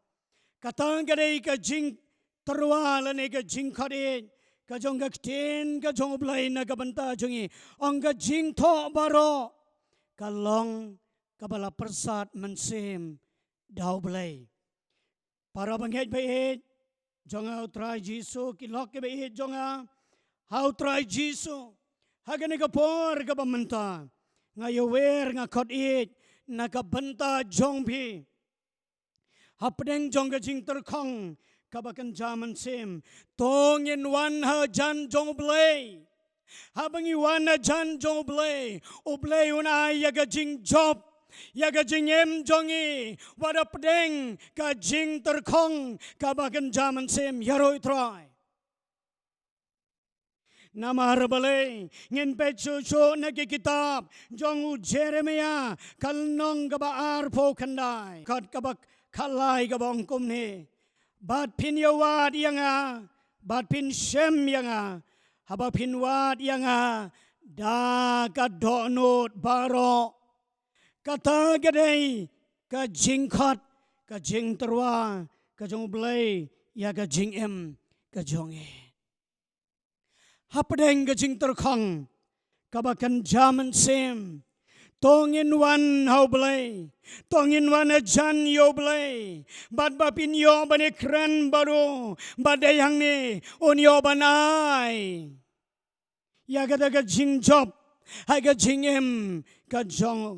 Kata ka dei ka jingtyrwa lane ka jingkhot ïeit ka jong ka ktien ka jong U Blei na ka bynta jong ngi. Ong ka jingthoh baroh ka long kaba la pyrsad mynsiem da U Blei. Para bangeit ba ïeit jong nga ha U Trai Jisu, ki lok kiba ïeit jong nga ha U Trai Jisu, ha kane ka por kaba mynta nga ïawer, nga khot ïeit na ka bynta jong phi. Hapdeng jong ka jingtyrkhong kaba kynja mynsiem, to ngin wan hajan jong U Blei. Haba ngi wan hajan jong U Blei, U Blei un ai ïa ka jingjop ïa ka jingim jong ngi wat hapdeng ka jingtyrkhong kaba kynja mynsiem. Ïaroh ïa U Trai. Namar balei? Ngin peit shuh shuh na ki kitab jong u Jeremiah ka lynnong kaba arphew khyndai, dkhot kaba khatlai, kaba ong kumne: Bad phin ïawad ïa nga, bad phin shem ïa nga, haba phin wad ïa nga da ka dohnud baroh. Kata ka dei ka jingkhot, ka jingtyrwa ka jong U Blei ïa ka jingim ka jong ngi. Hapdeng ka jingtyrkhong kaba kynja mynsiem, to ngin wan ha U Blei, to ngin wan hajan ïa U Blei, bad ba phin ïoh ban ïakren bad u, bad dei hangne un ïoh ban ai ïa kata ka jingjop ha ka jingim ka jong u.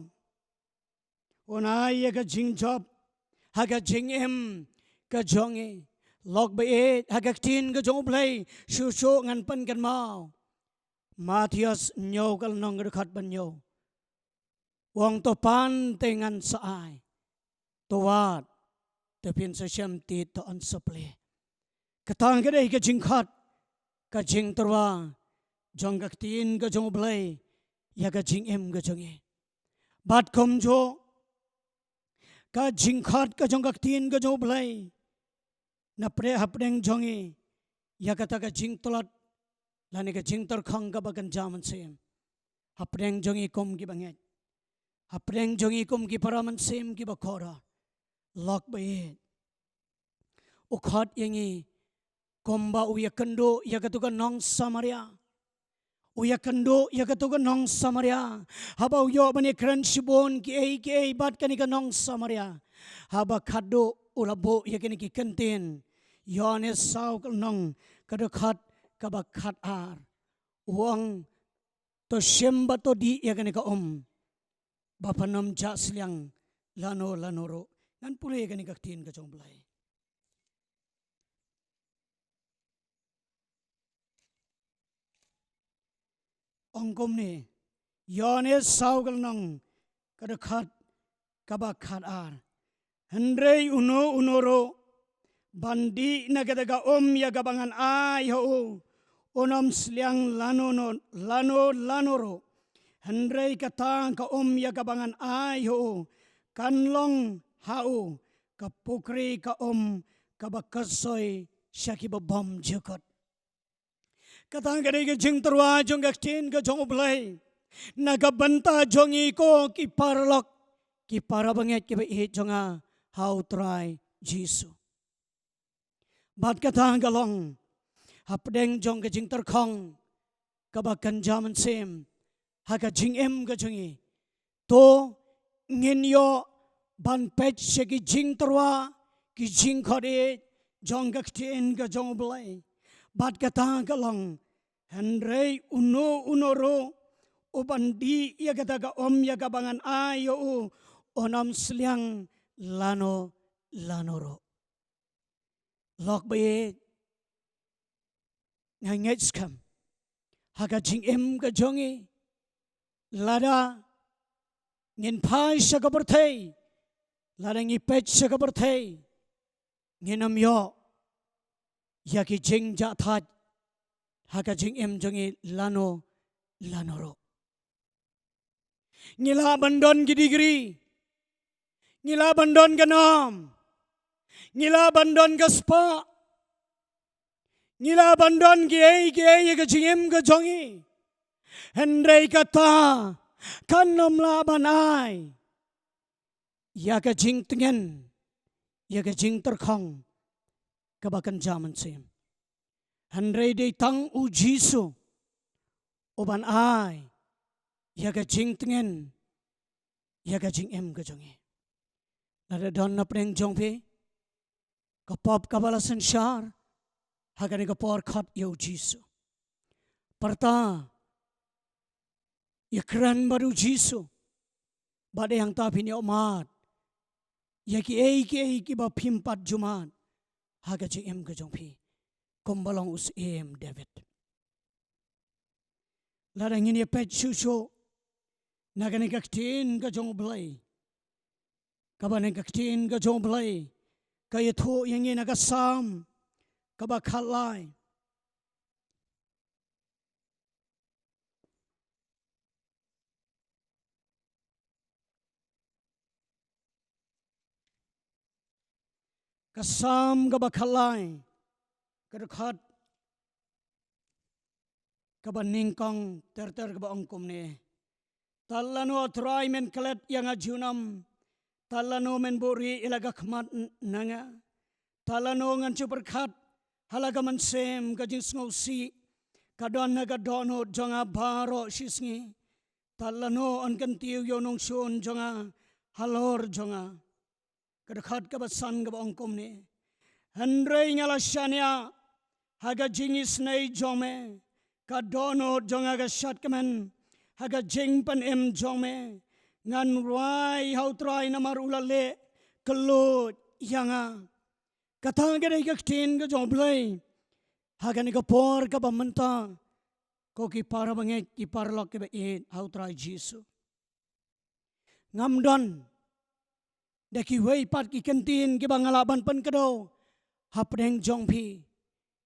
Un ai ïa ka jingjop ha ka jingim ka jong ngi. Lok ba ïeit, ha ka ktien ka jong U Blei shuh shuh ngan pynkynmaw. Mathaios hynñiew ka lynnong, ka dkhot ba hynñiew. U ong, to pan te ngan sa ai, to wad te phin sa shem, tied te yn sa plie. Kata ka dei ka jingkhot, ka jingtyrwa jong ka ktien ka jong U Blei ïa ka jingim ka jong ngi. Bad kumjuh ka jingkhot ka jong ka ktien ka jong U Blei na pdeng, hapdeng jong ngi ïa kata ka jingtlot lane ka jingtyrkhong kaba kynja mynsiem hapdeng jong ngi kum ki bangeit, hapdeng jong ngi kum ki para mynsiem kiba kordor. Lok ba ïeit, u khot ïa ngi kumba u ïakynduh ïa katu ka nong Samaria. U ïakynduh ïa katu ka nong Samaria haba u ïoh ban ïakren shibun kiei kiei bad kane ka nong Samaria. Haba khatduh u la buh ïa kine ki kyntien, Ïoannis saw ka lynnong, ka dkhot kaba khatar. U ong, to shim bad to dih ïa kane ka um, ba phan ym jah sliang lano lano ruh. Ngan pule ïa kane ka ktien ka jong U Blei. Ong kumne, Ïoannis saw ka lynnong, ka dkhot kaba khatar. Hynrei uno uno ruh ban dih na kata ka um ïa kaba ngan ai ha u, un ym sliang lano lano ruh. Hynrei kata ka um ïa kaba ngan ai ha u kan long ha u ka pukri ka um kaba kyrsoi sha kiba bym jukut. Kata ka dei ka jingtyrwa jong ka ktien ka jong U Blei na ka bynta jong ngi ko ki paralok, ki para bangeit kiba ïeit jong nga ha U Trai Jisu. Bad kata ka long hapdeng jong ka jingtyrkhong kaba kynja mynsiem ha ka jingim ka jong ngi, to ngin ïoh ban peit sha ki jingtyrwa, ki jingkhot ïeit jong ka ktien ka jong U Blei. Bad kata ka long, hynrei uno uno ruh uban dih ïa kata ka um ïa kaba ngan ai ha u, un ym sliang lano lano ruh. Lok ba ïeit, nga ngeit skhem ha ka jingim ka jong ngi, lada ngin phai sha ka pyrthei, lada ngi peit sha ka pyrthei, ngin ym ïoh ïa ki jingjahthait ha ka jingim jong ngi lano lano ruh. Ngi lah ban don ki degree, ngi lah ban don ka nam, ngi lah ban don ka spah, ngi lah ban don kiei kiei ha ka jingim ka jong ngi, hynrei kata kan ym lah ban ai ïa ka jingtngen, ïa ka jingtyrkhong kaba kynja mynsiem. Hynrei dei tang u Jisu uban ai ïa ka jingtngen ïa ka jingim ka jong ngi. Lada don na pdeng jong phi ka pop kaba la synshar, ha kane ka por khot ïa u Jisu. Pyrta, ïakren bad u Jisu. Bad hangta phin ïoh mad ïa kiei kiei kiba phim pat ju mad ha ka jingim ka jong phi, kumba long u Syiem David. Lada ngin ïa peit shuh shuh na kane ka ktien ka jong U Blei, kaba na ka ktien ka jong U Blei ka ïathuh ïa ngi na ka Salm kaba khatlai. Ka Salm kaba khatlai, ka dkhot kaba nyngkong ter ter kaba ong kumne: Tad lano, Trai, men klet ïa nga junom? Tad lano men buhrieh ïa la ka khmat n-, na nga? Tad lano ngan shu pyrkhat ha la ka mynsiem ka jingsngewsih ka don ha ka dohnud jong nga baroh shisngi? Tad lano yn kyntiew ïa u nongshun jong nga halor jong nga? Ka dkhot kaba san kaba ong kumne: Hynrei nga la shaniah ha ka jingisynei jong me, ka dohnud jong nga ka shadkmen ha ka jingpynim jong me. Ngan rwai ha U Trai namar u la leh kylluid ïa nga. Kata ka dei ka ktien ka jong U Blei ha kane ka por kaba mynta, ko ki para bangeit, ki paralok kiba ïeit ha U Trai Jisu. Ngam don da kiwei pat ki kyntien kiba nga lah ban pynkdew hapdeng jong phi.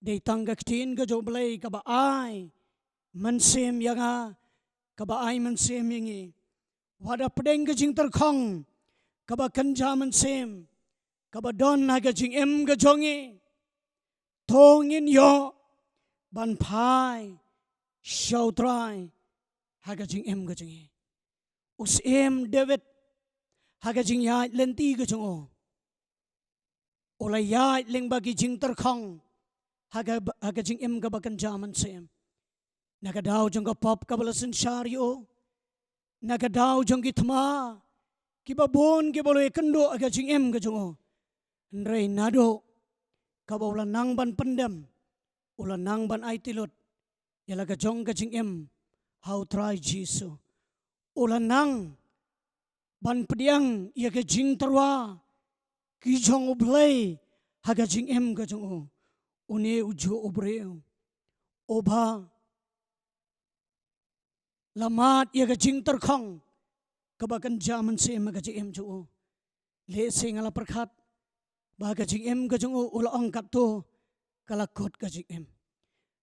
Dei tang ka ktien ka jong U Blei kaba ai mynsiem ïa nga, kaba ai mynsiem ïa ngi. Wat hapdeng ka jingtyrkhong kaba kynja mynsiem kaba don ha ka jingim ka jong ngi, to ngin ïoh ban phai sha U Trai ha ka jingim ka jong ngi. U Syiem David, ha ka jingïaid lynti ka jong u, u la ïaid lyngba ki jingtyrkhong ha ka, ha ka jingim kaba kynja mynsiem. Na ka daw jong ka pop kaba la synshar ïa u, na ka daw jong ki thma kiba bun kiba la ïakynduh ha ka jingim ka jong u. Hynrei naduh kaba u la nang ban pyndem, u la nang ban aiti lut ïa la ka jong ka jingim ha U Trai Jisu. U la nang ban pdiang ïa ka jingtyrwa ki jong U Blei ha ka jingim ka jong u. Une u juh u briew uba la mad ïa ka jingtyrkhong kaba kynja mynsiem ha ka jingim jong u. Lehse nga la pyrkhat ba ha ka jingim ka jong u, u la ong katto ka la kut ka jingim.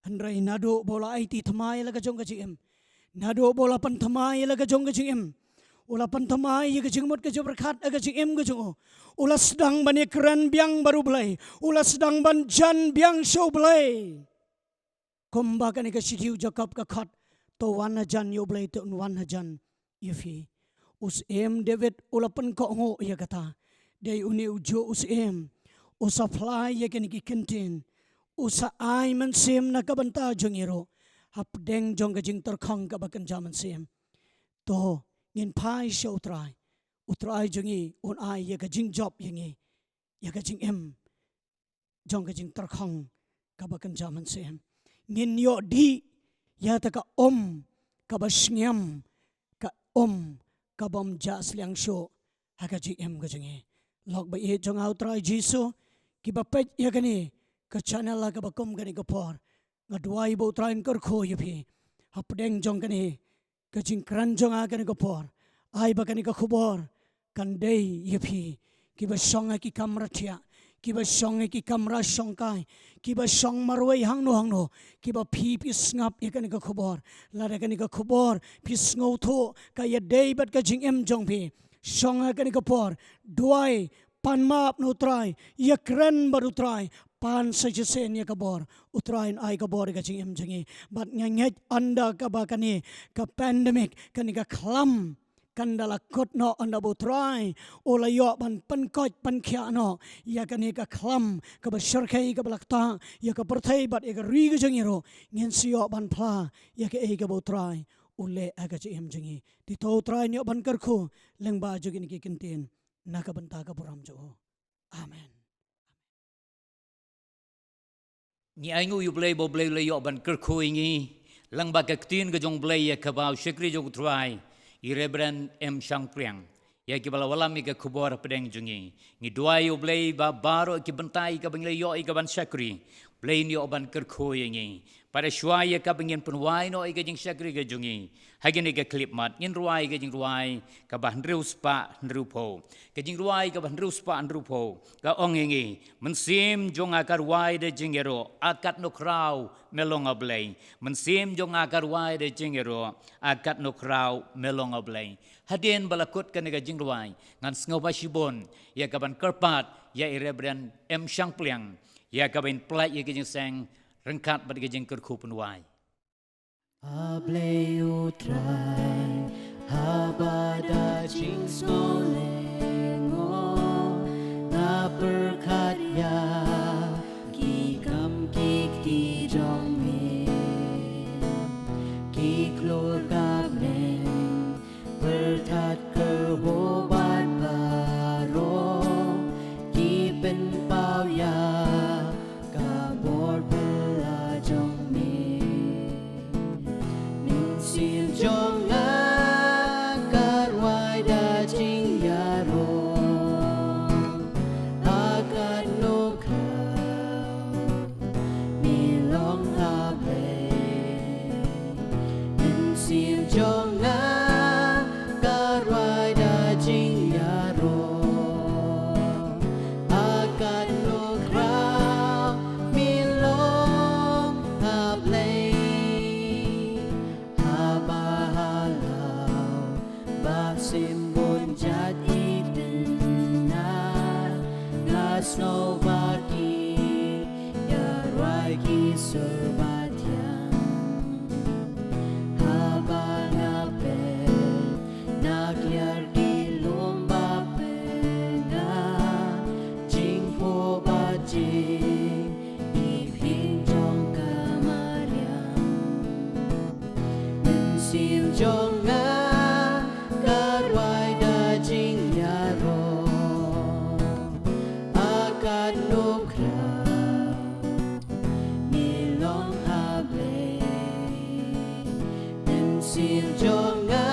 Hynrei naduh ba u la aiti thymmai ïa la ka jong ka jingim, naduh ba u la pynthymmai ïa la ka jong ka jingim, u la pynthymmai ïa ka jingmut ka jingpyrkhat ha ka jingim ka jong u, u la sdang ban ïakren biang bad U Blei, u la sdang ban jan biang sha U Blei. Kumba kane ka shithi u Jakob ka khot, to wan hajan ïa U Blei te un wan hajan ïa phi. U Syiem David u la pynkohnguh ïa kata. Dei une u juh u syiem u sa phla ïa kine ki kyntien, u sa ai mynsiem na ka bynta jong ngi ruh hapdeng jong ka jingtyrkhong kaba kynja mynsiem. To ngin phai sha U Trai. U Trai jong ngi un ai ïa ka jingjop ïa ngi, ïa ka jingim jong ka jingtyrkhong kaba kynja mynsiem. Ngin ïoh dih ïa kata ka um kaba shngiam, ka um kabym jah sliang shuh ha ka jingim ka jong ngi. Lok ba ïeit jong nga ha U Trai Jisu, kiba peit ïa kane ka channel ha kaba kum kane ka por, nga duwai ba U Trai un kyrkhu ïa phi hapdeng jong kane ka jingkren jong nga ha kane ka por. Ai ba kane ka khubor kan dei ïa phi kiba shong ha ki kamra thiah, kiba shong ha ki kamra shongkai, kiba shong marwei hangno hangno, kiba phi phi sngap ïa kane ka khubor. Lada kane ka khubor phi sngewthuh ka ïadei bad ka jingim jong phi, shong ha kane ka por, duwai, pan map na U Trai, ïakren bad U Trai, pan sa shisien ïa ka bor. U Trai un ai ka bor ïa ka jingim jong ngi. Bad nga ngeit ynda kaba kane ka pandemic, kane ka khlam kan da la kut noh ynda ba U Trai u la ïoh ban pynkoit pynkhiah noh ïa kane ka khlam kaba shyrkhei kaba la ktah ïa ka pyrthei bad ïa ka ri ka jong ngi ruh. Ngin sa ïoh ban phla ïa kaei kaba U Trai u leh ha ka jingim jong ngi. Te to U Trai un ïoh ban kyrkhu lyngba jong kine ki kyntien na ka bynta ka burom jong u. Amen. Ngi ainguh ïa U Blei ba U Blei u la ïoh ban kyrkhu ïa ngi lyngba ka ktien ka jong U Blei ïa kaba u shakri jong U Trai i Reverend M Shangpliang ïa kiba la wallam ïa ka khubor hapdeng jong ngi. Ngi duwai ïa U Blei ba baroh ki bynta ïa kaba ngi la ïoh ïa ka ban shakri, U Blei un ïoh ban kyrkhu ïa ngi. Bad shuwa ïa kaba ngin pynwai noh ïa ka jingshakri ka jong ngi ha kane ka khyllipmat, ngin rwai ïa ka jingrwai kaba hynriew spah hynriewphew. Ka jingrwai kaba hynriew spah hynriewphew ka ong ïa ngi, mynsiem jong nga ka rwai da jingïaroh, A katno khraw me long, A Blei. Mynsiem jong nga ka rwai da jingïaroh, A katno khraw me long, A Blei. Hadien ba la kut kane ka jingrwai, ngan sngewbha shibun ïa ka ban kyrpad ïa i Reverend M Shangpliang ïa ka ban pynlait ïa ka jingseng ryngkat bad ka jingkyrkhu pynwai. A Blei U Trai, haba da jingsngewlyngngoh nga pyrkhat ïa ki kam ki kti jong me, ki khlur ka bneng, pyrthat kyrhuh bad baroh ki pynpaw ïa ka bor phylla jong me. Mynsiem jong nga ka rwai da jingïaroh, A katno khraw me long, A Blei. Mynsiem jong nga ka rwai da jingïaroh, A katno khraw me long, A Blei. Haba halor ba symbol jait itynnad, nga sngew ba ki ïa rwai ki sur ba thiang. Haba nga peit na khlieh ki lum ba pynïap, jingphuh bad jingiphieng jong ka mariang. Mynsiem jong nga ka rwai da jingïaroh, A katno khraw me long, A Blei. Mynsiem jong nga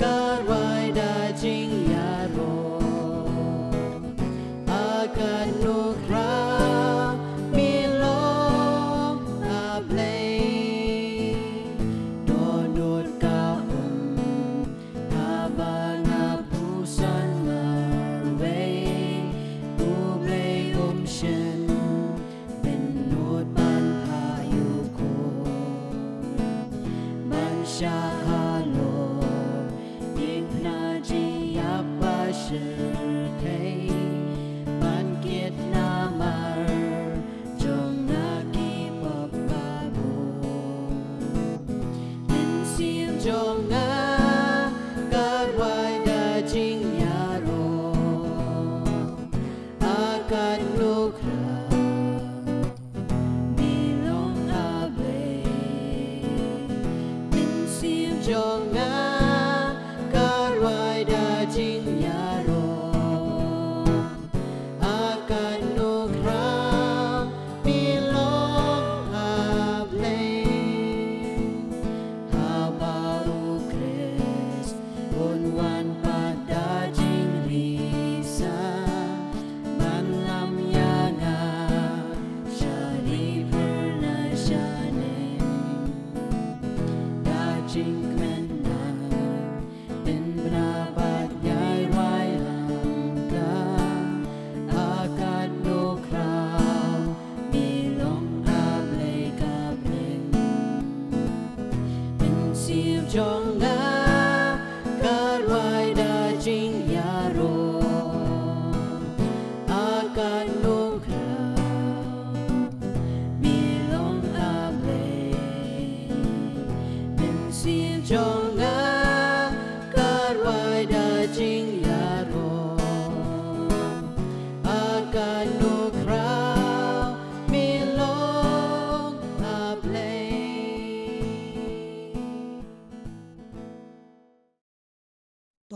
ka rwai da jingïaroh, A katno khraw me long, A Blei. Dohnud ka um, haba nga pyrshang marwei, U Blei um shim pynlut ban phah ïa u khun ban shah halor diengphna jingïap ba shyrkhei, ban kit namar jong nga ki pop baroh. Mynsiem jong nga ka rwai da jingïaroh, A katno khraw me long, A Blei. Mynsiem jong nga ka rwai da jingïaroh, A katno khraw me long, A Blei. Haba U Khrist un wan pat da jingri sa, ban lam ïa nga sha ri phyrnai shaneng. Da jingkmen nga pynbna bad ngai rwai lang ka, A katno khraw me long, A Blei ka bneng. Mynsiem jong nga ka rwai da jingïaroh, A katno khraw me long, A Blei. Mynsiem jong nga ka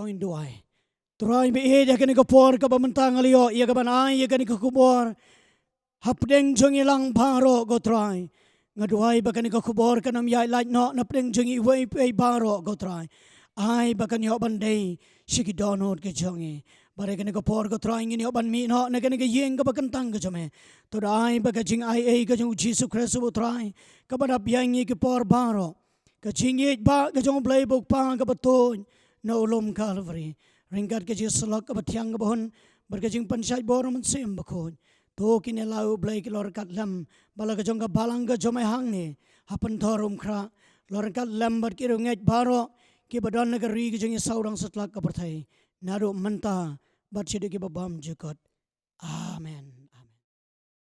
Ngin duwai. Trai ba ïeit, ïa kane ka por kaba mynta nga la ïoh ïa kaban ai ïa kane ka khubor hapdeng jong ngi lang baroh, ko Trai. Nga duwai ba kane ka khubor kan ym ïaid lait noh na pdeng jong ngi iwei pa iwei baroh, ko Trai. Ai ba kan ïoh ban dei sha ki dohnud ki jong ngi. Bad ha kane ka por, ko Trai, ngin ïoh ban mih noh na kane ka ïing kaba kyntang ka jong me. To da ai ba ka jingaiei ka jong u Jisu Khrist, ko Trai, kaba dap ïa ngi ki por baroh, ka jingïeit ba ka jong u Blei u Kpa kaba tuid na u lum Kalbari, ryngkat ka jingïasyllok kaba thiang kaba hun bad ka jingpynshait bor u Mynsiem Bakhuid, to kin ïa la u Blei ki lor ryngkat lem bad la ka jong ka balang ka jong me hangne ha Pynthorumkhrah, lor ryngkat lem bad ki riewngeit baroh kiba don ha ka ri ka jong ngi sawdong satlak ka pyrthei, naduh mynta bad shaduh kiba bymjukut. Amen.